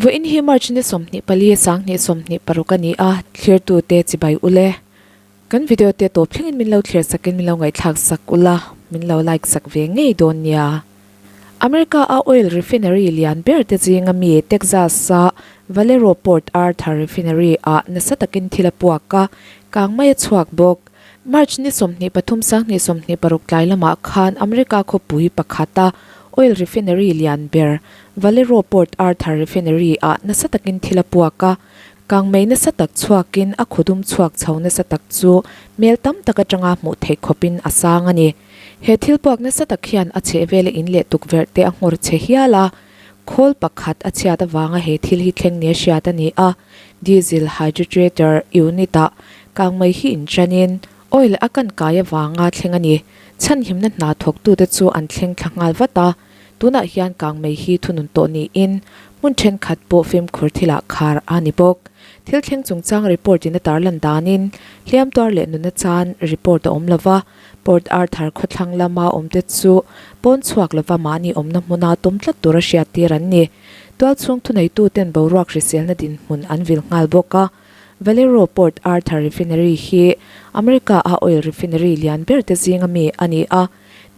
Vawiin hi March ni 24 2026 a ni a, thlirtute chibai ule. Kan video te tawp thlengin min lo thlir sakin min lo ngaihthlak sak ula, min lo like sak ve ngei dawn nia. America a oil refinery lian ber te zinga mi Texas a Valero Port Arthur refinery ah nasa takin thil a puak a, kang mai a chhuak bawk. March ni 23 2026 tlai lamah khan America khawpui pakhata oil refinery lian ber Valero Port Arthur refinery ah nasa takin thil a puak a, Kangmei nasa tak chhuakin a khawdum chhuak chho nasa tak chu mel tam tak atanga hmuh theih khawpin a sang a ni. He thil puak nasa tak hian a chhehvela in leh tukverh te a nghawr chhe hial a, khawl pakhat a chhiat avanga he thil hi thleng nia hriat a ni a. Diesel hydrogenator unit-ah kangmei hi inṭanin oil a kan kai avanga thleng a ni. Chhanhimna hna thawktute chu an thleng thla nghal vat a. Tunah hian kangmei hi thunun tawh niin hmun thenkhat pawh fimkhur thilah khar a ni bawk. Thil thleng chungchang report in a tarlan danin hliam tuar leh nuna chan report a awm lova, Port Arthur khawthlang lama awmte chu pawn chhuak lova mahni awmna hmuna tum tlat tura hriattir an ni. Tualchhung thuneituten boruak hriselna dinhmun an vil nghal bawk a. Valero Port Arthur Refinery hi America a oil refinery lian ber te zinga mi a ni a.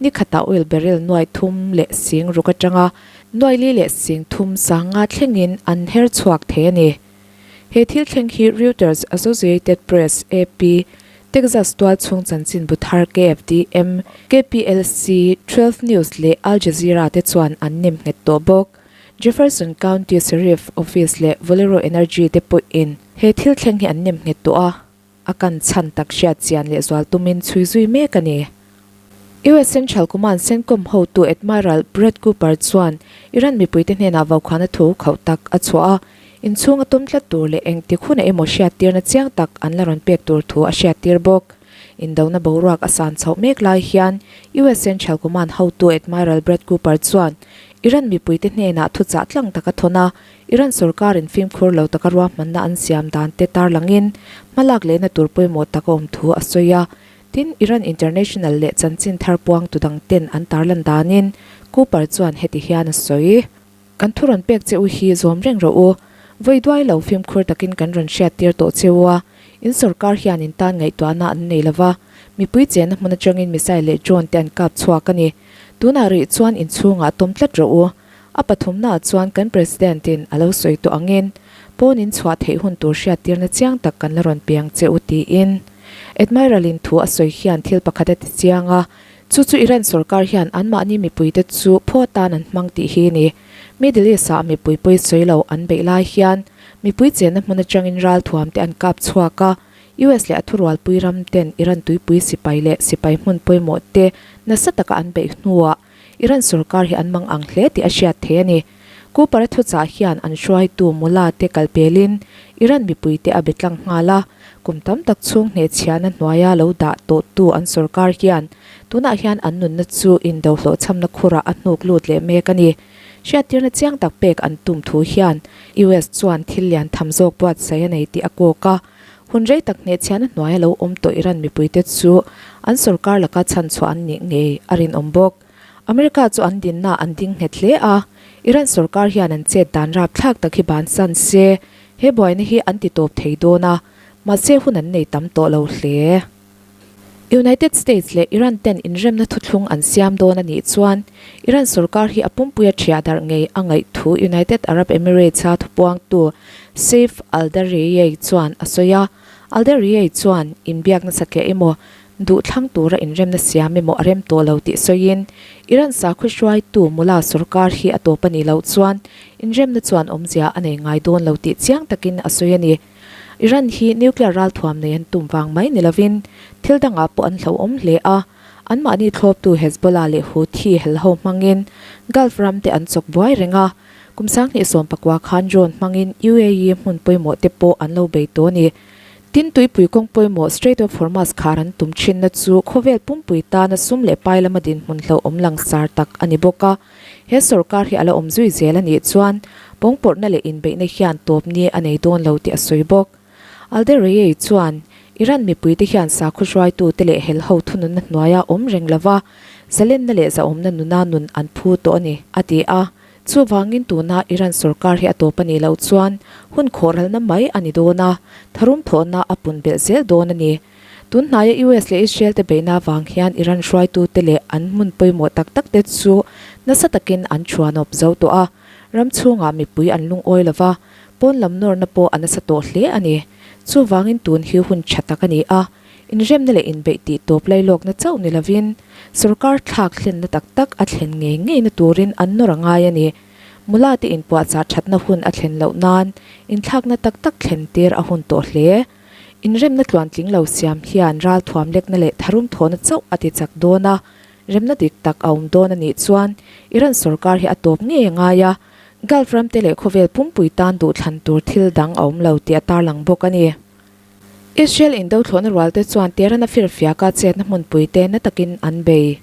Ni khatah oil barrel nuai thum leh sing ruk atanga nuai li leh sing thum sanga thlengin an her chhuak thei a ni. He thil thleng hi Reuters, Associated Press, AP, Texas tual chhung chanchin bu thar KFDM, KPLC, 12 News leh Al Jazeera te chuan an nem nghet tawh bawk. Jefferson County Sheriff Office leh Valero Energy te pawhin he thil thleng hi an nem nghet tawh a. A kan chhan tak hriat chian leh zual tumin chhui zui mek a ni. US Central Command CENTCOM hotu Admiral Brad Cooper chuan Iran mipuite hnenah vaukhana thu khauh tak a chhuah a, inchhung a tum tlat tur leh engtik hunah emaw hriattirna chiang tak an la rawn pek tur thu a hriattir bawk. Indona boruak a san chhoh mek lai hian US Central Command hotu Admiral Brad Cooper chuan Iran mipuite hnenah thuchah tlang tak a thawn a, Iran sorkarin fimkhur lo taka ruahmanna an siam dan te tarlangin hmalak lehna tur pawimawh tak a awm thu a sawi a. Tin, Iran International leh chanchin thar puang tu dang ten an tarlan danin Cooper chuan heti hian a sawi. Kan thu rawn pek che u hi zawm reng rawh u. Vawi duai lo fimkhur takin kan rawn hriattir tawh che u a, in sorkar hian in tan ngaihtuahna an nei lova, mipui chenna hmun atangin missile leh drone te an kap chhuak a ni. Tunah rih chuan inchhungah tawm tlat rawh u. A pathumnaah chuan kan President-in a lo sawi tawh angin pawn in chhuah theih hun tur hriattirna chiang tak kan la rawn piang che u tiin Admiral-in thu a sawi hian thil pakhat a ti chiang a, chu chu Iran sorkar hian anmahni mipuite chu phaw atan an hmang tih hi ni. Middle East-ah mipui pawi sawi lo an beih lai hian mipui chenna hmun atangin ralthuam te an kap chhuak a, US leh a thurualpui ram ten Iran tuipui sipai leh sipai hmun pawimawh te nasa taka an beih hnuah Iran sorkar hi an mang ang hle tih a hriat thei a ni. Cooper-a thuchah hian an hruaitu Mullah te kal pelin Iran mipuite a be tlang nghal a, kum tam tak chhung hnehchhiahna hnuaia lo dah tawhtu an sorkar hian tunah hian an nunna chu indo hlawhchhamna khurah a hnuk lut leh mek a ni. Hriattirna chiang tak pek an tum thu hian US chuan thil lian tham zawk buatsaih a nei tih a kawk a. Hun rei tak hnehchhiahna hnuaia lo awm tawh Iran mipuite chu an sorkar laka chhanchhuah an nih ngei a rinawm bawk. America chu an dinna an ding nghet hle a, Iran sorkar hian an chet dan rapthlak tak hi bansan se, he buaina hi an ti tawp thei dawn a, mahse hun an nei tam tawh lo hle. United States leh Iran ten inremna thuthlung an siam dawn a nih chuan Iran sorkar hi a pumpuia ṭhiah darh ngei a ngaih thu United Arab Emirates-a thupuangtu Saif Aldareyei chuan a sawi a. Aldareyei chuan inbiakna satliah emaw, duhthlang tura inremna siam emaw a rem tawh lo tih sawiin Iran sakhaw hruaitu Mullah sorkar hi a tawp a nih loh chuan inremna chuan awmzia a nei ngai dawn lo tih chiang takin a sawi a ni. Iran hi nuclear ralthuam nei an tum vang mai ni lovin thil dangah pawh an hlauhawm hle a, anmahni thlawptu Hezbollah leh Houthi helho hmangin Gulf ram te an chawk buai reng a, kum 2019 khan drone hmangin UAE hmun pawimawh te pawh an lo bei tawh a ni. Tin, tuipui kawng pawimawh Strait of Hormuz khar an tum thinna chu khawvel pumpui tana sum leh pai lama dinhmun hlauhawm langsar tak a ni bawk a. He sorkar hi a la awm zui zel a nih chuan pawngpawrhna leh inbeihna hian tawp ni a nei dawn lo tih a sawi bawk. Aldereyei chuan Iran mipuite hian sakhaw hruaitute leh helho thununna hnuaia awm reng lova zalenna leh zahawmna nuna nun an phu tawh a ni, a ti a. Chuvangin tuna Iran sorkar hi a tawp a nih loh chuan hun khawhralna mai a ni dawn a, tharum thawhna a pun belh zel dawn a ni. Tun hnaia US leh Israel te beihna avang hian Iran hruaitute leh an hmun pawimawh tak tak te chu nasa takin an thuanawp zo tawh a, ram chhungah mipui an lungawi lo va, pawn lam nawrna pawh a nasa tawh hle a ni. Chuvangin tun hi hun tha tak a ni a, inremna leh inbeih tih tawp lailawkna chauh ni lovin sorkar thlak thlenna tak tak a thlen ngei ngeina turin an nawr a ngai a ni. Mula te inpuahchah thatna hun a thlen loh nan inthlakna tak tak thlen tir a hun tawh hle. Inremna tluantling lo siam hian ralthuam lekna leh tharum thawhna chauh a ti chak dawn a, remna dik tak a awm dawn a nih chuan Iran sorkar hi a tawp ngei a ngai a, Gulf ramte leh khawvel pumpui tan duhthlan tur thil dang a awm lo tih a tarlang bawk a ni. Israel indo thlawhna rualte chuan Tehran a firfiaka chetna hmunpuite na takin an bei.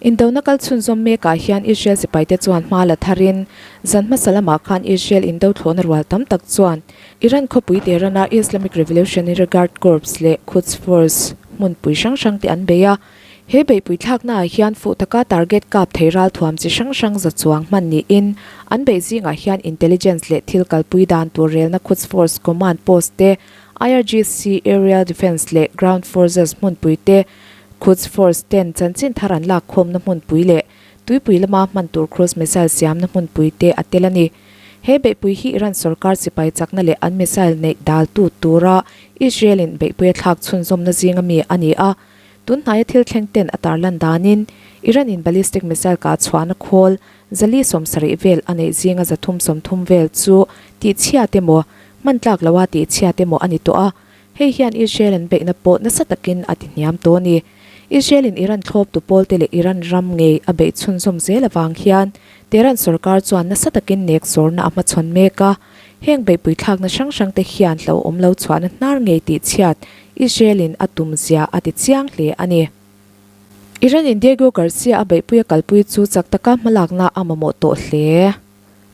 Indona kal chhunzawm mekah hian Israel sipaite chuan hma la tharin, zan hmasa lamah khan Israel indo thlawhna rual tam tak chuan Iran khawpui Tehran-a Islamic Revolutionary Guard Corps leh Quds Force hmunpui hrang hrangte an bei a. He beihpui thlaknaah hian fuh taka target kap thei ralthuam chi hrang hrang za chuang hman niin an beih zingah hian intelligence leh thil kalpui dan tur relna Quds Force Command Post te, IRGC Aerial Defence leh Ground Forces hmunpui te, Quds Force ten chanchin thar an lak khawmna hmunpui leh tuipui lama hman tur cruise missile siamna hmunpui te a tel a ni. He beihpui hi Iran sorkar sipai chakna leh an missile neih daltu tura Israel-in beihpui a thlak chhunzawmna zinga mi a ni a. Tun hnaia thil thleng ten a tarlan danin Iran-in ballistic missile kah chhuahna khawl zali 70 vel a neih zinga 330 vel chu tihchhiat emaw, hman tlak loa tihchhiat emaw a ni tawh a, hei hian Israel an beihna pawh nasa takin a tihniam tawh a ni. Israel-in Iran thlawptu pawlte leh Iran ram ngei a beih chhunzawm zel avang hian Tehran sorkar chuan nasa takin nek zawrna a hmachhawn mek a, Heng beihpui thlakna hrang hrang te hian hlauhawm lo chhuahna hnar ngei tih chhiat Israel-in a tum zia a ti chiang hle a ni. Iran-in Diego Garcia a beihpui a kalpui chu chak taka hmalakna a mamawh tawh hle.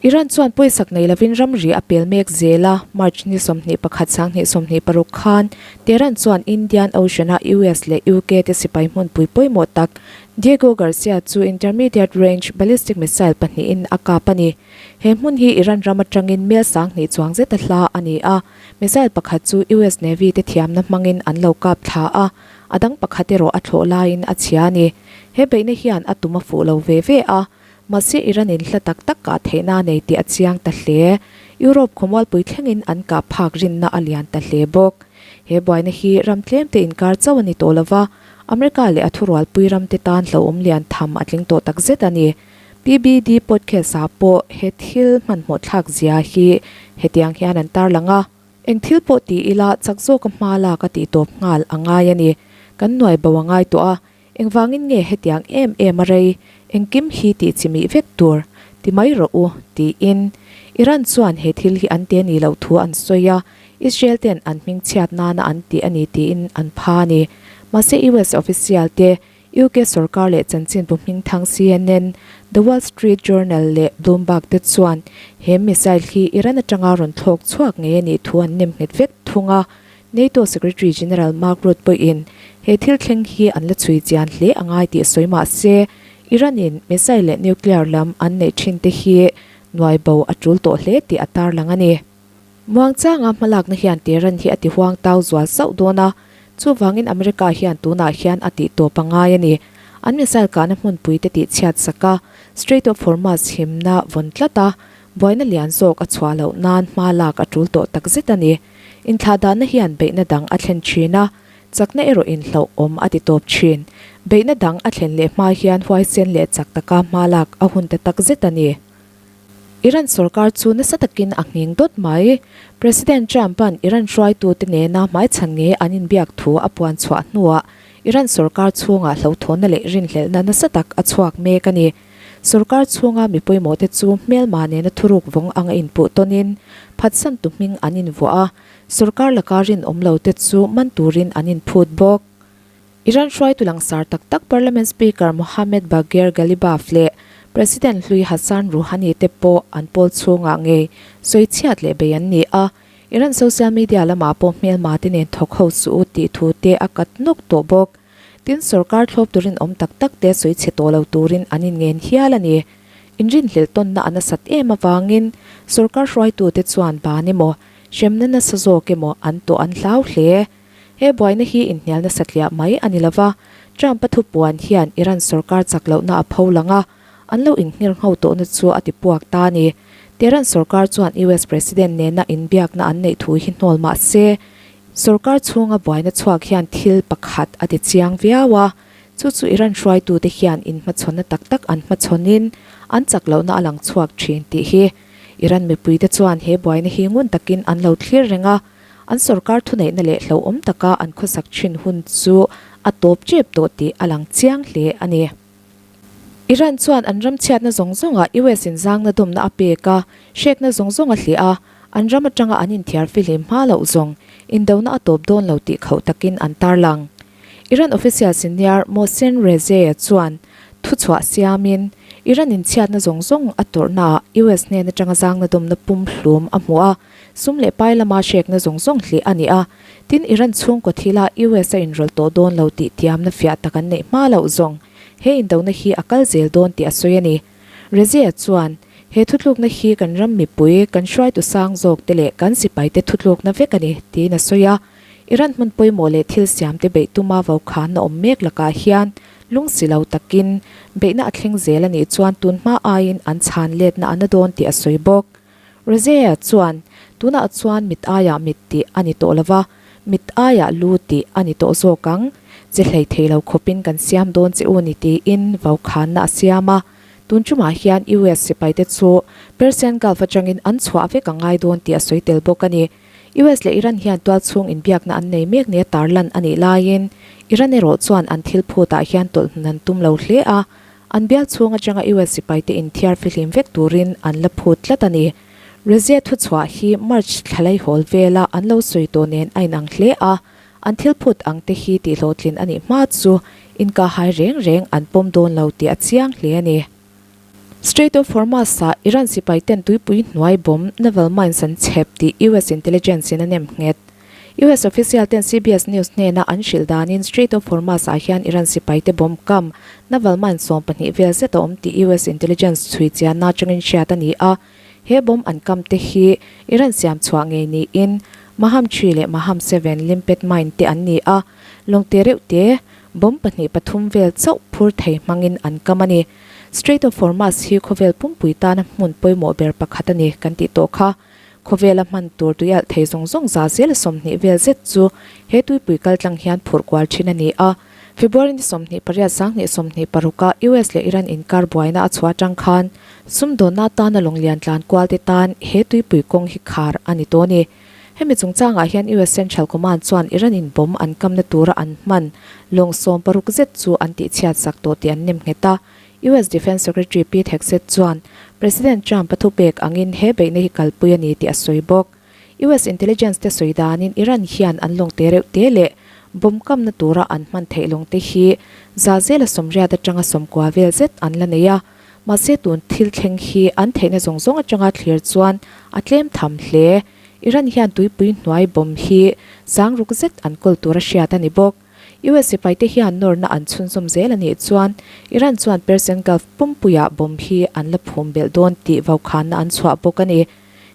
Iran chuan pawisak nei lovin ramri a pel mek zel a, March ni 21 2026 khan Tehran chuan Indian Ocean-a US leh UK te sipai hmunpui pawimawh tak Diego Garcia chu intermediate range ballistic missile pahnihin a kap a ni. He hmun hi Iran ram atangin mel 2000 chuang zeta hla a ni a, missile pakhat chu US Navy te thiamna hmangin an lo kap thla a, a dang pakhat erawh a thlawh laiin a chhia a ni. He beihna hian a tum a fuh lo ve ve a, mahse Iran in hla tak tak kah theihna a nei tih a chiang ta hle. Europe khawmualpui thlengin an kah phak rinna a lian ta hle bawk. He buaina hi ram tlemte inkar chauh a ni tawh lova, America leh a thurualpui ramte tan hlauhawm lian tham a tling tawh takzet a ni. PBD podcast ah pawh he thil hmanhmawh thlak zia hi hetiang hian an tarlang a. Eng thil pawh ti ila chak zawka hma lak a tih tawp nghal a ngai a ni. Kan nuai bo a ngai tawh a, engvangin nge hetiang em em a rei, engkim hi tih chimih vek tur, ti mai rawh u, tiin. Iran chuan he thil hi an te nih loh thu an sawi a, Israel ten an hmingchhiat nana an tih a ni tiin an pha a ni. Mahse US official te UK sorkar leh chanchinbu hmingthang CNN, The Wall Street Journal leh Bloomberg te chuan he missile hi Iran atanga rawn thlawk chhuak ngei a nih thu an nem nghet vek thung a. NATO Secretary General Mark Rutte pawhin he thil thleng hi an la chhui chian hle a ngai tih sawi mah se, Iran in missile leh nuclear lam an neih thin te hi nuai bo a tul tawh hle tih a tarlang a ni. Muangchanga hmalakna hian Tehran hi a ti huang tau zual sauh dawn a, chuvangin America hian tunah hian a tih tawp a ngai a ni. An missile kahna hmunpui te tih chhiat sak a, Strait of Hormuz himna vawn tlat a, buaina lian zawk a chhuah loh nan hma lak a tul tawh takzet a ni. Inthlahdahna hian beihna dang a thlen thin a, chakna erawh inhlauhawm a ti tawp thin. Beihna dang a thlen leh hma hian huaisen leh chak taka hma lak a hun ta takzet a ni. Iran sorkar chu nasa takin a nghing dawt mai. President Trump-a'n Iran hruaitute nena hmaichhan nge an inbiak thu a puan chhuah hnuah Iran sorkar chhungah hlauhthawnna leh rinhlelhna nasa tak a chhuak mek a ni. Sorkar chhunga mi pawimawhte chu hmelma nena thuruk vawng anga inpuh tawnin phatsantu hming an invuah a, sorkar laka rinawm lote chu man turin an inphut bawk. Iran hruaitu langsar tak tak Parliament Speaker Mohammad Bagher Ghalibaf leh President hlui Hassan Rouhani te pawh an pawl chhungah ngei sawichhiat leh bei an ni a, Iran social media lamah pawh hmelma te nen thawk ho suh u tih thu te a kat nawk tawh bawk. Tin, sorkar thlawp turin awm tak tak te sawichhe tawh lo turin an inngen hial a ni. Inrinhlelh tawnna a nasat em avangin sorkar hruaitute chuan ban emaw, hremna nasa zawk emaw an tawh an hlau hle. He buaina hi inhnial nasa tliah mai a ni lova, Trump-a thupuan hian Iran sorkar chak lohna a pho lang a, an lo inhngir ngho tawhna chu a tipuak ta a ni. Tehran sorkar chuan US President nena inbiakna an neih thu hi hnawl mah se, sorkar chhunga buaina chhuak hian thil pakhat a ti chiang viau a, chu chu Iran hruaitute hian inhmachhawnna tak tak an hmachhawnin an chak lohna a lang chhuak thin tih hi. Iran mipuite chuan he buaina hi ngun takin an lo thlir reng a, an sorkar thuneihna leh hlauhawm taka an khawsak thin hun chu a tawp tep tawh tih a lang chiang hle a ni. Iran chuan an ram chhiatna zawng zawngah US in zangna dawmna a pek a, hrekna zawng zawng a hliah a, an ram atanga an inthiar fihlim hma loh zawng indona a tawp dawn lo tih khauh takin an tarlang. Iran official senior Mohsen Rezaei chuan thuchhuah siamin Iran in chhiatna zawng zawng a tawrhnaah US hnen atanga zangna dawmna pum hlum a hmu a, sum leh pai lama hrekna zawng zawng hlih a ni a, tin Iran chhungkaw thila US a inrawlh tawh dawn lo tih tiamna fiah tak an neih hma loh zawng he indona hi a kal zel dawn tih a sawi a ni. Rezia chuan, He thutlukna hi kan ram mipui, kan hruaitu sang zawk te leh kan sipai te thutlukna vek a ni, tiin a sawi a. Iran hmun pawimawh leh thil siam te beih tuma vokhanna awm mek lakah hian lungsi lo takin beihna a thleng zel a nih chuan tunhma aiin an chhan letna a na dawn tih a sawi bawk. Rezea chuan, Tunah chuan mit aiah mit tih a ni tawh lo va, mit aiah lu tih a ni tawh zawk ang. Che hlei thei lo khawpin kan siam dawn che u ni tiin vokhanna a siam a. Tun tumah hian US sipaite chu Persian Gulf atangin an chhuah vek a ngai dawn tih a sawi tel bawk a ni. US leh Iran hian tualchhung inbiakna an nei mek nia tarlan a nih laiin Iran erawh chuan an thil phutah hian tawlhhnun an tum lo hle a, An bial chhung atanga US sipaite inthiar fihlim vek turin an la phut tlat a ni. Razia thuchhuah hi March thlalai hawl vela an lo sawi tawh nen a inang hle a, an thil phut ang te hi tihhlawhtlin a nih hma chu inkahhai reng reng an pawm dawn lo tih a chiang hle a ni. Strait of Hormuz-ah Iran sipaiten tuipui hnuai bomb naval mines an chhep tih US intelligence-in a nem nghet. US official ten CBS News hnena an hrilh danin Strait of Hormuz ah hian Iran sipaite bomb kam naval mine 12 vel zet a awm tih US intelligence chhui chianna atangin hriat a ni a. He bomb an kam te hi Iran siam chhuah ngei niin Maham 3 leh Maham 7 limpet mine te an ni a, lawng te reuh te bomb pahnih pathum vel chauh phur thei hmangin an kam a ni. Strait of Hormuz hi khawvel pumpui tana hmun pawimawh ber pakhat a ni kan tih tawh kha. Khawvela hman tur tuialh thei zawng zawng za zel 20 vel zet chu he tuipui kaltlang hian phurh kual thin a ni a. February ni 28 2026 a US leh Iran inkar buaina a chhuah atang khan sumdawnna atana lawnglian tlan kual te tan he tuipui kawng hi khar a ni tawh a ni. Hemi chungchangah hian US Central Command chuan Iran in bomb an kamna tura an hman lawng 16 zet chu an tihchhiat sak tawh tih an nem nghet a. US Defence Secretary Pete Hegseth chuan President Trump a thupek angin he beihna hi kalpui a ni tih a sawi bawk. US intelligence te sawi danin Iran hian an lawng te reuh te leh bomb kamna tura an hman theih lawng te hi za zela 80 atanga 90 vel zet an la nei a, mahse tun thil thleng hi an theihna zawng zawng atanga thlir chuan a tlem tham hle. Iran hian tuipui hnuai bomb hi sangruk zet an kawl tura hriat a ni bawk. US sipaite hian nawrna an chhunzawm zel a nih chuan Iran chuan Persian Gulf pumpuiah bomb hi an la phum belh dawn tih vaukhana an chhuah bawk a ni.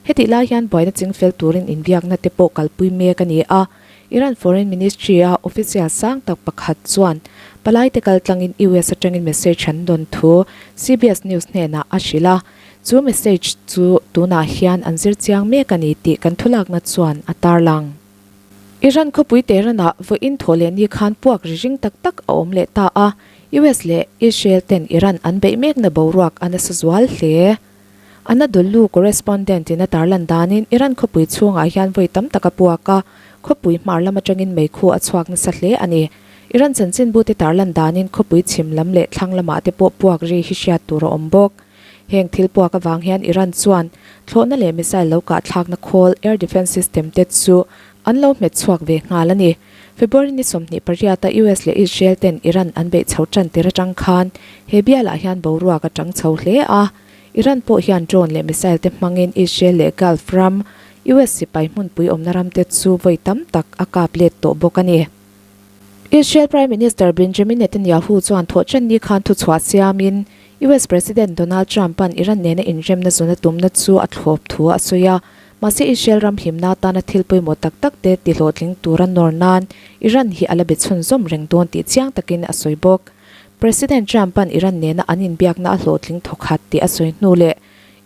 Hetih lai hian buaina chingfel turin inbiakna te pawh kalpui mek a ni a, Iran Foreign Ministry-a official sang tak pakhat chuan palaite kaltlangin US atangin message an dawn thu CBS News hnenah a hrilh a, chu message chu tunah hian an zir chiang mek a ni tih kan thulakna chuan a tarlang. Iran khawpui Tehran-ah vawiin thawh leh ni khan puak ri ring tak tak a awm leh ta a, US leh Israel ten Iran an beih mekna boruak a nasa zual hle. Anadolu correspondent in a tarlan danin Iran khawpui chhungah hian vawi tam tak a puak a, khawpui hmar lam atangin meikhu a chhuak nasa hle a ni. Iran chanchinbute tarlan danin khawpui chhim lam leh thlang lamah te pawh puak ri hi hriat tur a awm bawk. Heng thil puak avang hian Iran chuan thlawhna leh missile lo kah thlakna khawl air defence system te chu an lo hmet chhuak ve nghal a ni. February ni 28 a US leh Israel ten Iran an beih chho tan tir atang khan he bialah hian boruak a tang chho hle a. Iran pawh hian drone leh missile te hmangin Israel leh Gulf ram, US sipai hmunpui awmna ram te chu vawi tam tak a kap let tawh bawk a ni. Israel Prime Minister Benjamin Netanyahu chuan thawhchan ni khan thuchhuah siamin. US President Donald Trump-a'n Iran nena inremna zuna tumna chu a thlawp thu a sawi a, mahse Israel ram himna atana thil pawimawh tak tak te tihlawhtling tura nawr nan Iran hi a la be chhunzawm reng dawn tih chiang takin a sawi bawk. President Trump-a'n Iran nena an inbiakna a hlawhtling thawkhat tih a sawi hnu leh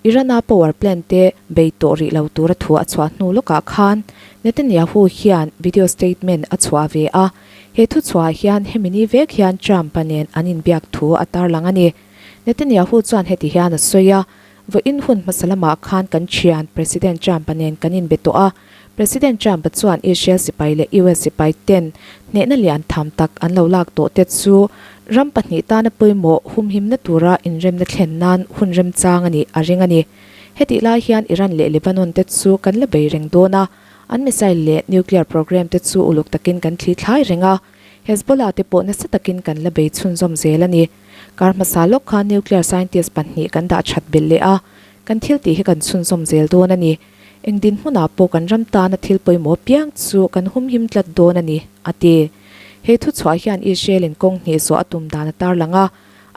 Iran-a power plant te bei tawh rih lo tura thu a chhuah hnu lawkah khan Netanyahu hian video statement a chhuah ve a, he thu chhuahah hian hemi ni vek hian Trump-a nen an inbiak thu a tarlang a ni. Netanyahu chuan heti hian a sawi a, Vawiin hun hmasa lamah khan kan thian President Trump-a nen kan inbe tawh a, President Trump-a chuan Israel sipai leh US sipai ten hnehna lian tham tak an lo lak tawh te chu ram pahnih tana pawimawh humhimna tura inremna thlen nan hun remchang a nih a ring a ni. Hetih lai hian Iran leh Lebanon te chu kan la bei reng dawn a, an missile leh nuclear program te chu uluk takin kan thli thlai reng a, Hezbollah te pawh nasa takin kan la bei chhunzawm zel a ni. Kar hmasa lawk khan nuclear scientist pahnih kan dah that belh leh a, kan thil tih hi kan chhunzawm zel dawn a ni. Eng dinhmunah pawh kan ram tana thil pawimawh piang chu kan humhim tlat dawn a ni, a ti. He thuchhuah hian Israel-in kawng hnih zawh a tum dan a tarlang a,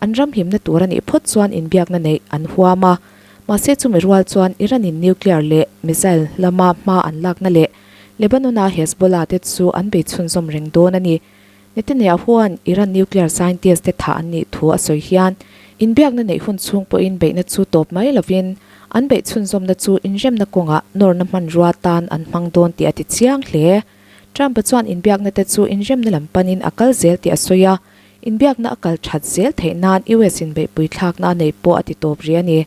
an ram himna tur a nih phawt chuan inbiakna neih an huam a. Mahse chumi rual chuan Iran-in nuclear leh missile lama hma an lakna leh Lebanon-a Hezbollah te chu an bei chhunzawm reng dawn a ni. Netanyahu-a'n Iran nuclear scientist te thah an nih thu a sawi hian, inbiakna neih hun chhung pawhin beihna chu tawp mai lovin, an beih chhunzawmna chu inremna kawngah nawrna hmanrua tan an hmang dawn tih a ti chiang hle. Trump-a chuan inbiakna te chu inremna lam panin a kal zel tih a sawi a, inbiakna a kal that zel theih nan US in beihpui thlakna a neih pawh a ti tawp rih a ni.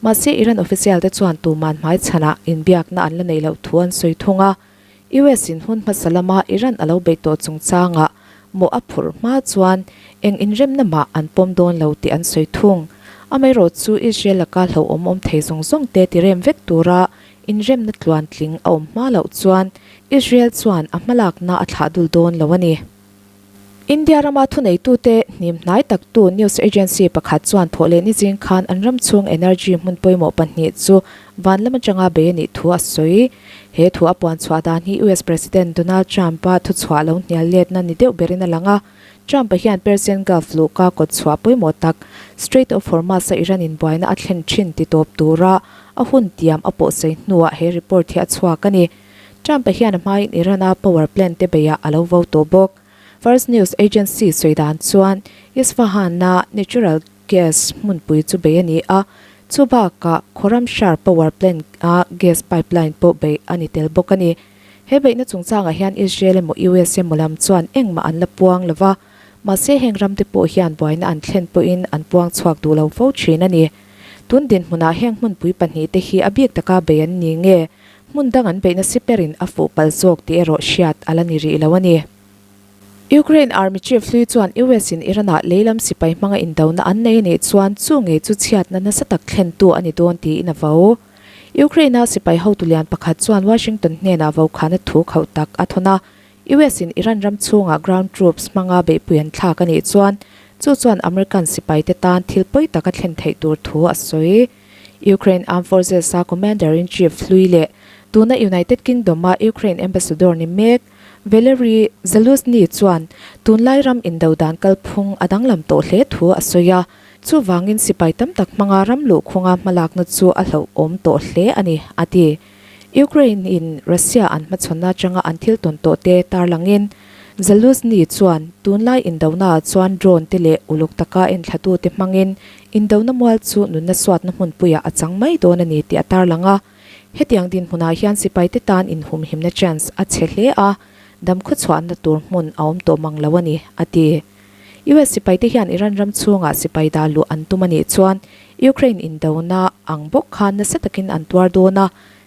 Mahse, Iran official te chuan tuman hmaichhanah inbiakna an la neih loh thu an sawi thung a. US in hun hmasa lama Iran a lo beih tawh chungchangah mawh a phurh hma chuan eng inremna mah an pawm dawn lo tih an sawi thung. Amaherawh chu Israel laka hlauhawm awm thei zawng zawng te tirem vek tura inremna tluantling a awm hma loh chuan Israel chuan a hmalakna a thlah dul dawn lo a ni. India rama thuneitute hnim hnai taktu news agency pakhat chuan thawhlehni zing khan an ram chhung energy hmun pawimawh pahnih chu van lam atanga bei a nih thu a sawi. He thu a puan chhuah dan hi US President Donald Trump-a thuchhuah lo hnial letna ni deuh berin a lang a. Trump-a hian Persian Gulf luhka kawt chhuah pawimawh tak Strait of Hormuz-a Iran inbuaina a thlen thin ti tawp tura a hun tiam a pawhsawi hnuah he report hi a chhuak a ni. Trump-a hian a hmain Iran-a power plant te beiah a lo vo tawh bawk. Fars News Agency sawi dan chuan Isfahan-a natural gas hmunpui chu bei a ni a, chu bakah Khorramshahr power plant-a gas pipeline pawh bei a ni tel bawk a ni. He beihna chungchangah hian Israel emaw US emaw lam chuan engmah an la puang lo va, mahse heng ramte pawh hian buaina an thlen pawhin an puang chhuak duh lo fo thin a ni. Tun dinhmunah heng hmunpui pahnihte hi a bik taka bei an ni nge? Hmun dang an beihna siperin a fuh palh zawk tih erawh hriat a la ni rih lo a ni. Ukraine Army Chief hlui chuan US in Iran-ah leilam sipai hmanga indona an nei a nih chuan chu ngei chu chhiatna nasa tak thlentu a ni dawn tiin a vo. Ukraine-a sipai hotu lian pakhat chuan Washington hnenah vokhana thu khauh tak a thawn a, US in Iran ram chhungah ground troops hmanga beihpui an thlak a nih chuan chu chuan American sipaite tan thil pawi tak a thlen theih tur thu a sawi. Ukraine Armed Forces-a Commander-in-Chief hlui leh tuna United Kingdom-a Ukraine Ambassador ni mek Valery Zaluzhny chuan tunlai ram indo dan kalphung a danglam tawh hle thu a sawi a, chuvangin sipai tam tak hmanga ram luhkhunga hmalakna chu a hlauhawm tawh hle a ni, a ti. Ukraine-in Russia an hmachhawnna atanga an thil tawn tawh te tarlangin Zaluzhny chuan tunlai indonaah chuan drone te leh uluk taka enthlatute hmangin indona mual chu nunna suatna hmunpuiah a chang mai dawn a ni tih a tarlang a. Hetiang dinhmunah hian sipaite tan inhumhimna chance a chhe hle a, damkhawchhuahna tur hmun a awm tawh mang lo a ni, a ti. US sipaite hian Iran ram chhungah sipai dah luh an tum a nih chuan Ukraine indona ang bawk khan nasa takin an tuar dawn a,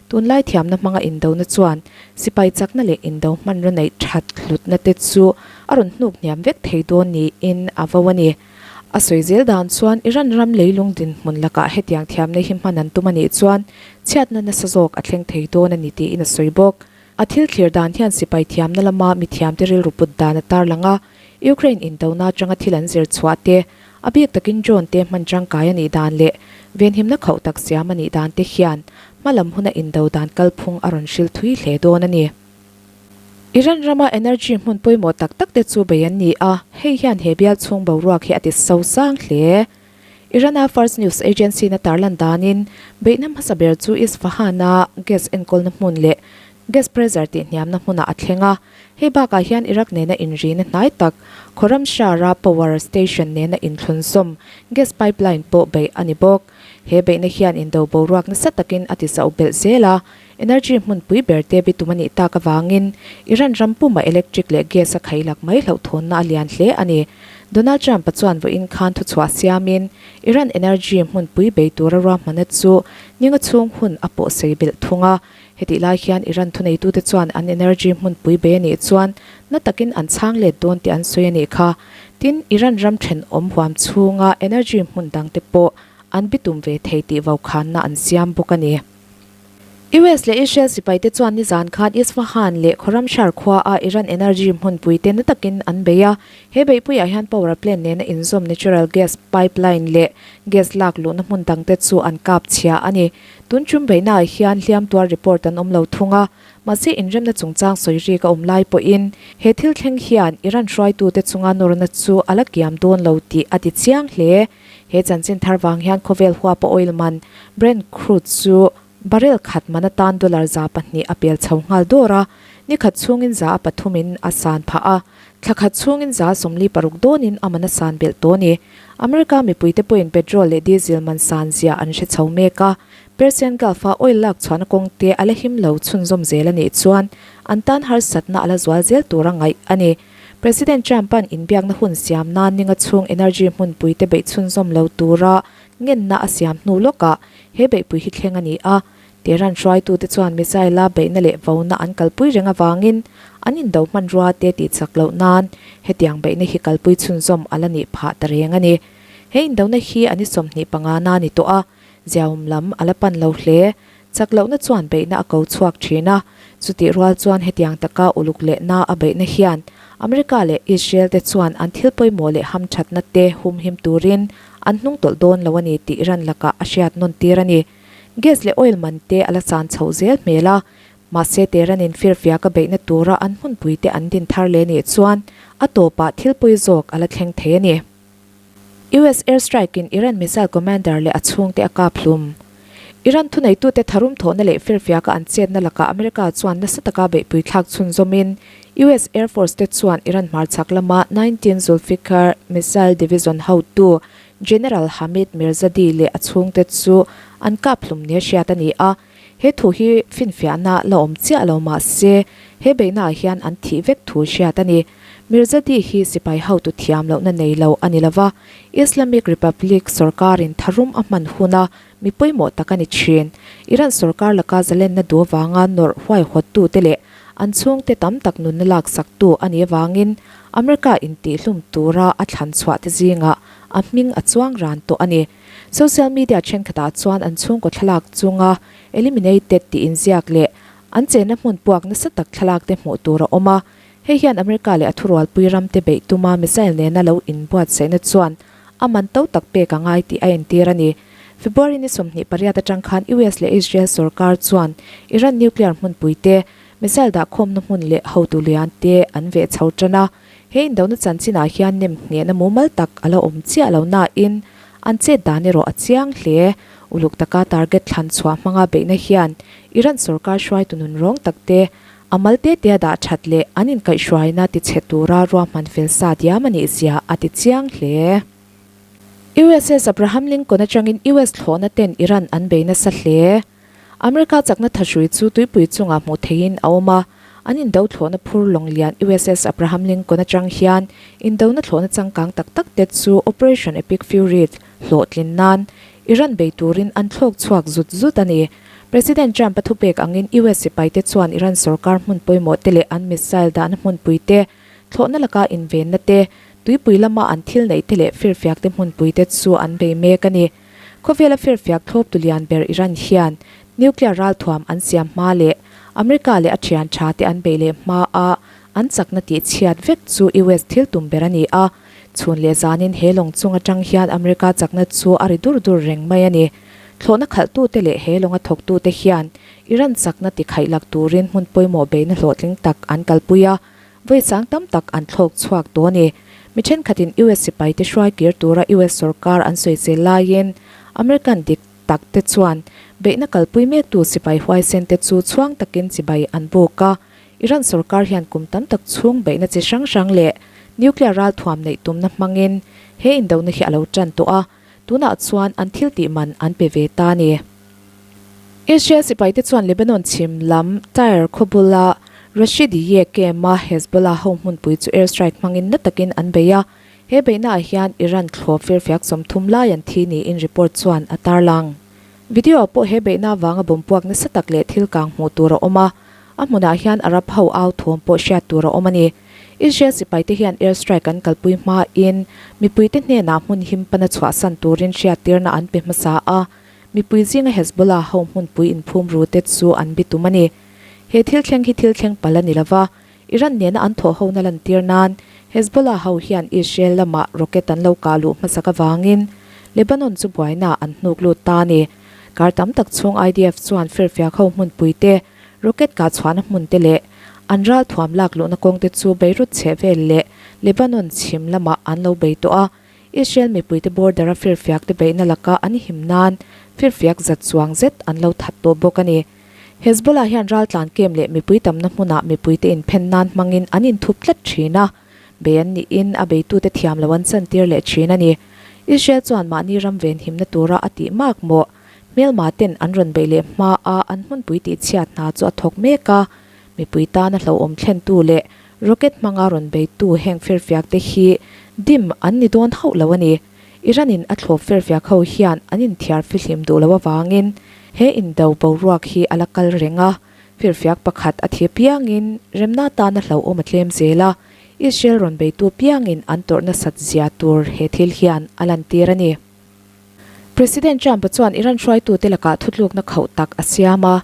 tunlai thiamna hmanga indona chuan sipai chakna leh indo hmanraw neih that hlutna te chu a rawn hnuk hniam vek thei dawn niin a vo a ni. A sawi zel dan chuan Iran ram leilung dinhmun lakah hetiang thiamna hi hman an tum a nih chuan chhiatna nasa zawk a thleng thei dawn a ni tiin a sawi bawk. A thil thlir dan hian sipai thiamna lama mithiamte rilru put dan a tarlang a, Ukraine indona atanga thil an zir chhuah te, a bik takin drone te hman tangkai a nih dan leh venhimna khauh tak siam a nih dan te hian hma lam huna indo dan kalphung a rawn hril thui hle dawn a ni. Iran rama energy hmun pawimawh tak tak te chu bei an ni a, hei hian he bial chhung boruak hi a ti sosang hle. Iran-a Fars News Agency-in a tarlan danin, beihna hmasa ber chu Isfahan-a gas enkawlna hmun leh gas pressure tihhniamna hmunah a thleng a. Hei bakah hian Iraq nena inrina hnai tak, Khorramshahr-a power station nena inthlunzawm gas pipeline pawh beih a ni bawk. He beihna hian indo boruak nasa takin a tizoh belh zel a, energy hmunpui ber te bitum a nih tak avangin Iran ram puma electric leh gas a khailak mai hlauhthawnna a lian hle a ni. Donald Trump-a chuan vawiin khan thuchhuah siamin Iran energy hmunpui bei tura ruahmanna chu ninga chhung hun a pawh sei belh thung a. Hetih lai hian Iran thuneitute chuan an energy hmunpui bei a nih chuan na takin an chhang let dawn tih an sawi a nih kha. Tin, Iran ram thenawm huam chhunga energy hmun dangte pawh an bitum ve thei tih vokhanna an siam bawk a ni. US leh Israel sipaite chuan nizan khan Isfahan leh Khorramshahr khua-a Iran energy hmunpuite na takin an bei a. He beihpuiah hian power plant nena inzawm natural gas pipeline leh gas lak luhna hmun dangte chu an kap chhia a ni. Tun tum beihnaah hian hliam tuar report an awm lo thung a, mahse inremna chungchang sawi rik a awm lai pawhin he thil thleng hian Iran hruaitute chunga nawrna chu a la kiam dawn lo tih a ti chiang hle. He chanchin thar vang hian khawvel huapa oil man Brent crude chu barrel khat man atan dollar 200 a pel chho nghal dawr a, ni khat chhungin 300 in a san phah a, thla khat chhungin 46 dawnin a man a san belh tawh a ni. America mipuite pawhin petrol leh diesel man san zia an hre chho mek a, Persian Gulf-a oil lak chhuahna kawngte a la him lo chhunzawm zel a nih chuan an tan harsatna a la zual zel tura ngaih a ni. President Trump-a'n inbiakna hun siam nan ninga chhung energy hmunpuite beih chhunzawm lo tura ngenna a siam hnu lawkah he beihpui hi thleng a ni a. Tehran hruaitute chuan missile-a beihna leh vona an kalpui reng avangin an indo hmanrua te tihchak loh nan hetiang beihna hi kalpui chhunzawm a la nih phah ta reng a ni. He indona hi a ni 25 na ni tawh a, ziaawm lam a la pan lo hle. Chak lohna chuan beihna a ko chhuak thin a, chutih rual chuan hetiang taka uluk lehna a beihna hian America leh Israel te chuan an thil pawimawh leh hamthatna te humhim turin an hnung tawlh dawn lo a ni tih Iran lakah a hriat nawn tir a ni. Gas leh oil man te a la san chhoh zel hmel a, mahse Tehran in firfiak a beihna tura an hmunpui te an din thar leh nih chuan a tawpah thil pawi zawk a la thleng thei a ni. US airstrike in Iran missile commander leh a chhungte a kap hlum. Iran thuneitute tharum thawhna leh firfiaka an chetna lakah America chuan nasa taka beihpui thlak chhunzawmin US Air Force te chuan Iran hmarchhak lama 19 Zulfiqar missile division hotu General Hamid Mirzadi leh a chhungte chu an kap hlum nia hriat a ni a. He thu hi finfiahna la awm chiah lo mah se, he beihnaah hian an thih vek thu hriat a ni. Mirzadi hi sipai hotu thiam lohna nei lo a ni lova, Islamic Republic sorkarin tharum a hman huna mi pawimawh tak a ni thin. Iran sorkar laka zalenna duh avanga nawrh huaihawttute leh an chhungte tam tak nunna laksaktu a nih avangin America intihhlum tura a thlan chhuahte zingah a hming a chuang ran tawh a ni. Social media thenkhatah chuan an chhungkaw thlalak chunga eliminated tih inziak leh an chenna hmun puak nasa tak thlalak te hmuh tur a awm a. Hei hian America leh a thurualpui ramte beih tuma missile nena lo inbuatsaihna chuan a man to tak pek a ngai tih a entir a ni. February ni 28 atang khan US leh Israel sorkar chuan Iran nuclear hmunpui te, missile dahkhawmna hmun leh hotu lian te an veh chho tan a. He indona chanchinah hian nem nghehna mumal tak a la awm chiah lo nain an chet dan erawh a chiang hle. Uluk taka target thlan chhuah hmanga beihna hian Iran sorkar hruaitu nun rawng takte a mal te tea dah that leh an inkaihhruaina tichhe tura ruahman fel sa diam a nih zia a ti chiang hle. USS Abraham Lincoln atangin US thlawhna ten Iran an bei nasa hle. America chakna thahrui chu tuipui chungah hmuh theihin a awm a, an indo thlawhna phur lawng lian USS Abraham Lincoln atang hian indona thlawhna changkang tak tak te chu Operation Epic Fury hlawhtlin nan Iran bei turin an thlawk chhuak zut zut a ni. President Trump-a thupek angin US sipaite chuan Iran sorkar hmun pawimawh te leh an missile dahna hmunpui te, thlawhna laka invenna te, tuipui lama an thil neih te leh firfiak te hmunpui te chu an bei mek a ni. Khawvela firfiak thlawptu lian ber Iran hian nuclear ralthuam an siam hma leh America leh a thian tha te an beih leh hma a an chakna tih chhiat vek chu US thil tum ber a ni a. Chhun leh zanin he lawng chung atang hian America chakna chu a ri dur dur reng mai a ni. Thlawhna khalhtute leh he lawnga thawktute hian Iran chakna ti khaih lak turin hmun pawimawh beihna hlawhtling tak an kalpui a, vawi sang tam tak an thlawk chhuak tawh a ni. Mi thenkhatin US sipaite hruai kir tura US sorkar an sawisel laiin American dik tak te chuan beihna kalpui mektu sipai huaisen te chu chhuang takin chibai an buk a. Iran sorkar hian kum tam tak chhung beihna chi hrang hrang leh nuclear ralthuam neih tumna hmangin he indona hi a lo tan tawh a, tunah chuan an thil tih man an pe ve ta a ni. Israel sipaite chuan Lebanon chhim lam Tyre khaw bula Rashidiyeh camp-a Hezbollah ho hmunpui chu air strike hmangin na takin an bei a, he beihnaah hian Iran thlawp firfiak 30 lai an thi niin report chuan a tarlang. Video-ah pawh he beihna avanga bawm puak nasa tak leh thil kang hmuh tur a awm a, a hmunah hian Arab ho au thawm pawh hriat tur a awm a ni. Israel sipaite hian air strike an kalpui hmain mipuite hnenah hmun him pana chhuahsan turin hriattirna an pe hmasa a, mipui zinga Hezbollah ho hmunpui inphum ru te chu an bitum a ni. He thil thleng hi thil thleng palh a ni lova, Iran nena an thawh hona lantir nan Hezbollah ho hian Israel lamah rocket an lo kah luh hmasak avangin Lebanon chu buaina an hnuk lut ta a ni. Kar tam tak chhung IDF chuan firfiak ho hmunpui te, rocket kah chhuahna hmun te leh an ral thuam lak luhna kawng te chu Beirut chheh vel leh Lebanon chhim lamah an lo bei tawh a. Israel mipuite border a firfiak te beihna laka an him nan firfiak zat chuang zet an lo that tawh bawk a ni. Hezbollah hian raltlan kem leh mipui tamna hmunah mipuite inphen nan hmangin an inthup tlat thin a, bei an nihin a beitute thiam lo an chantir leh thin a ni. Israel chuan mahni ram venhimna tura a tih mak maw? Hmelma ten an rawn beih leh hma a an hmunpui tihchhiat hna chu a thawk mek a, mipui tana hlauhawm thlentu leh rocket hmanga rawn beitu heng firfiak te hi dim an ni dawn hauh lo a ni. Iran in a thlawp firfiak ho hian an inthiar fihlim duh loh avangin he indo boruak hi a la kal reng a, firfiak pakhat a thi piangin remna tana hlauhawm a tlem zel a, Israel rawn beitu piangin an tawrh nasat zia tur he thil hian a lantir a ni. President Trump-a chuan Iran hruaitute lakah thutlukna khauh tak a siam a,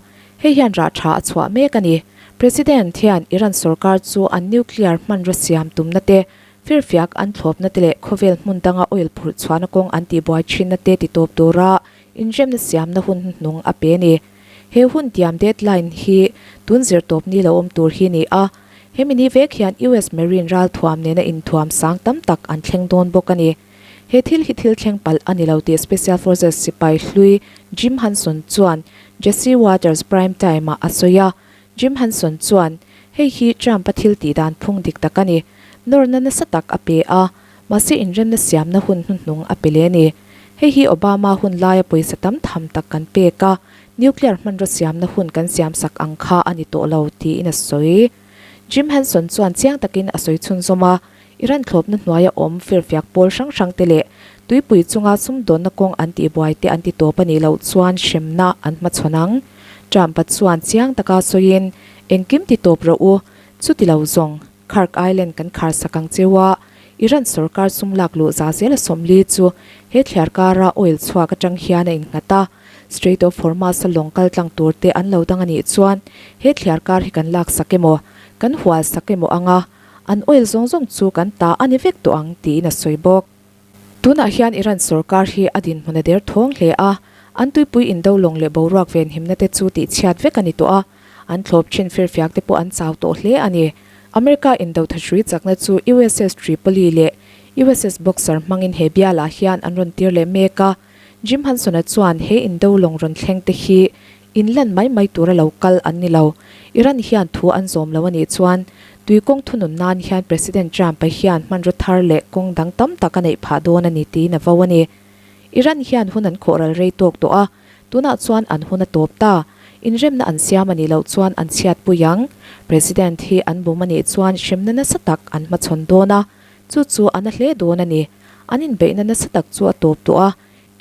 hei hian rah tha a chhuah mek a ni. President hian Iran sorkar chu an nuclear hmanraw siam tumna te, firfiak an thlawpna te leh khawvel hmun danga oil phurh chhuahna kawng an tihbuai thinna te titawp tura inremna siamna hun hnuhnung a pe a ni. He hun tiam deadline hi tun zirtawp ni lo awm tur hi a ni a, hemi ni vek hian US Marine ralthuam nena inthuam sang tam tak an thleng dawn bawk a ni. He thil hi thil thleng palh a ni lo tih Special Forces sipai hlui Jim Hanson chuan Jesse Watters Prime Time-ah a sawi a. Jim Hanson chuan, Hei hi Trump-a thil tih dan phung dik tak a ni. Nawrna nasa tak a pe a, mahse inremna siamna hun hnuhnung a pe leh a ni. Hei hi Obama hun laia pawisa tam tham tak kan pek a, nuclear hmanraw siamna hun kan siamsak ang kha a ni tawh lo, tiin a sawi. Jim Hanson chuan chiang takin a sawi chhunzawm a, Iran thlawpna hnuaia awm firfiak pawl hrang hrang te leh tuipui chunga sumdawnna kawng an tihbuai te an ti tawp a nih loh chuan hremna an hmachhawn ang. Trump-a chuan chiang taka sawiin, Engkim ti tawp rawh u, chuti lo zawng, Khark Island kan khar sak ang cheu a, Iran sorkar sum lak luh za zela 40 chu he thliar kara oil chhuak atang hian a innghat a, Strait of Hormuz-a lawng kal tlang tur te an lo dang a nih chuan he thliar kar hi kan lak sak emaw, kan hual sak emaw ang a, An oil zawng zawng chu kan ta a ni vek tawh ang tiin a sawi bawk. Tunah hian Iran sorkar hi a dinhmun a der thawng hle a, an tuipui indo lawng leh boruak venhimna te chu tihchhiat vek a ni tawh a, an thlawp thin firfiak te pawh an chau tawh hle a ni. America indo thahrui chakna chu USS Tripoli leh USS Boxer hmangin he bialah hian an rawn tir leh mek a, Jim Hanson-a chuan he indo lawng rawn thleng te hi In lan mai mai tura lo kal an ni lo. Iran hian thu an zawm lo a nih chuan tui kawng thunun nan hian President Trump-a hian hmanraw thar leh kawng dang tam tak a neih phah dawn a ni tiin a vo a ni. Iran hian hun an khawh ral rei tawk tawh a, tunah chuan an hun a tawp ta. Inremna an siam a nih loh chuan an chhiatpui ang. President hi an bum a nih chuan hremna nasa tak an hmachhawn dawn a, chu chu a na hle dawn a ni. An inbeihna nasa tak chu a tawp tawh a,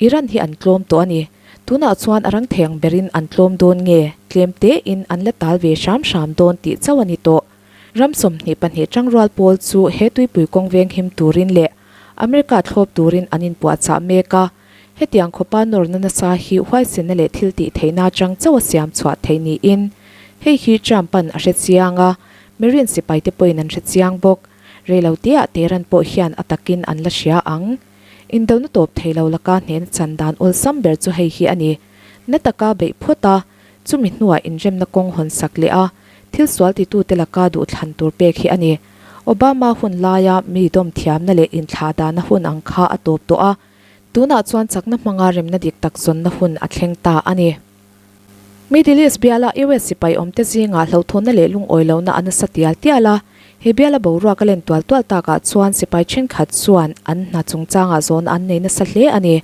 Iran hi an tlawm tawh a ni. Tunah chuan a rang theng berin an tlawm dawn nge, tlem tein an la tal ve hram hram dawn tih chauh a ni tawh. Ram 22 tangrual pawl chu he tuipui kawng venghim turin leh America thlawp turin an inpuahchah mek a. Hetiang khawpa nawrna nasa hi huaisenna leh thil tih theihna atang chauh a siam chhuah theih niin hei hi Trump-a'n a hre chiang a, Marine sipaite pawhin an hre chiang bawk. Reiloteah Tehran pawh hian a takin an la hria ang. Indona tawp thei lo laka hnehna chan dan awlsam ber chu hei hi a ni. Na taka beih phawt a, chumi hnuah inremna kawng hawn sak leh a, thil sual titute laka duhthlan tur pek hi a ni. Obama hun laia mi dawm thiamna leh inthlahdahna hun ang kha a tawp tawh a, tunah chuan chakna hmanga remna dik tak zawnna hun a thleng ta a ni. Middle East biala US sipai awmte zingah hlauhthawnna leh lungawi lohna a nasa tial tial a, he biala boruak a len tual tual takah chuan sipai thenkhat chuan an hna chungchangah zawn an nei nasa hle a ni.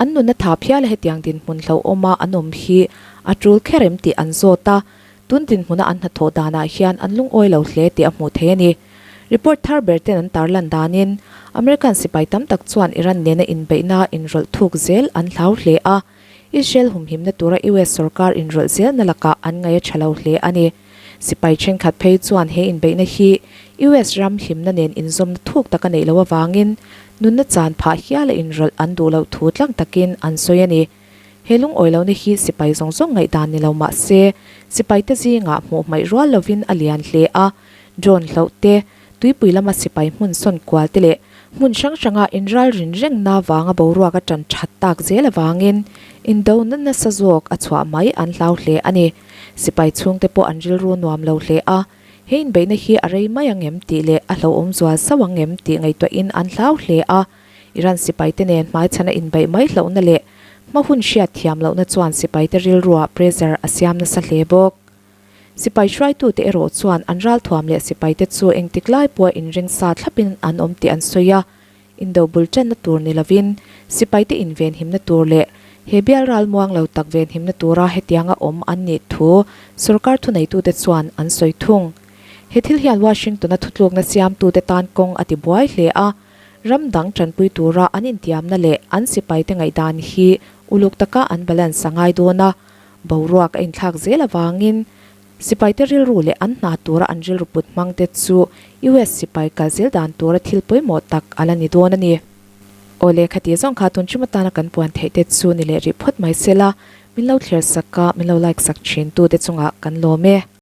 An nunna tha phiala hetiang dinhmun hlauhawma an awm hi a tul kher em tih an zawt a, tun dinhmuna an hnathawh danah hian an lungawi lo hle tih a hmuh theih a ni. Report thar ber ten an tarlan danin American sipai tam tak chuan Iran nena inbeihna inrawlh thuk zel an hlau hle a, Israel humhimna tura US sorkar inrawlh zelna lakah an ngaih a tha lo hle a ni. Sipai thenkhat phei chuan he inbeihna hi US ram himna nen inzawmna thuk tak a neih loh avangin nunna chan phah hiala inrawlh an duh loh thu tlang takin an sawi a ni. He lungawi lohna hi sipai zawng zawng ngaihdan ni lo mah se, sipaite zingah hmuh hmaih rual lovin a lian hle a, drone hloh te, Tuipui lama sipai hmun sawn kual te leh hmun hrang hranga inralrin rengna vanga boruak a tan that tak zel avangin indona nasa zawk a chhuah mai an hlau hle a ni. Sipai chhungte pawh an rilru nuam lo hle a, he inbeihna hi a rei mai ang em tih leh a hlauhawm zual sauh ang em tih ngaihtuahin an hlau hle a. Iran sipaite nen hmaichhana inbeih mai hlauhna leh hma hun hriat thiam lohna chuan sipaite rilruah pressure a siam nasa hle bawk. Sipai hruaitute erawh chuan an ralthuam leh sipaite chu engtik lai pawha inring sa thlapin an awm tih an sawi a, indo bul tanna tur ni lovin sipaite invenhimna tur leh he bial ralmuang lo tak venhimna tura hetianga awm an nih thu sorkar thuneitute chuan an sawi thung. He thil hian Washington-a thutlukna siamtute tan kawng a tibuai hle a, ram dang tanpui tura an intiamna leh an sipaite ngaihdan hi uluk taka an balance a ngai dawn a, Boruak a inthlak zel avangin sipaite rilru leh an hna tura an rilru put hmangte chu US sipai kal zel dan tura thil pawimawh tak a la ni dawn a ni. Aw le, khati zawng kha tun ṭum atana kan puan theih te chu ni leh rih phawt mai se la, min lo thlir sak a, min lo like sak ṭhin tute chungah kan lawm e.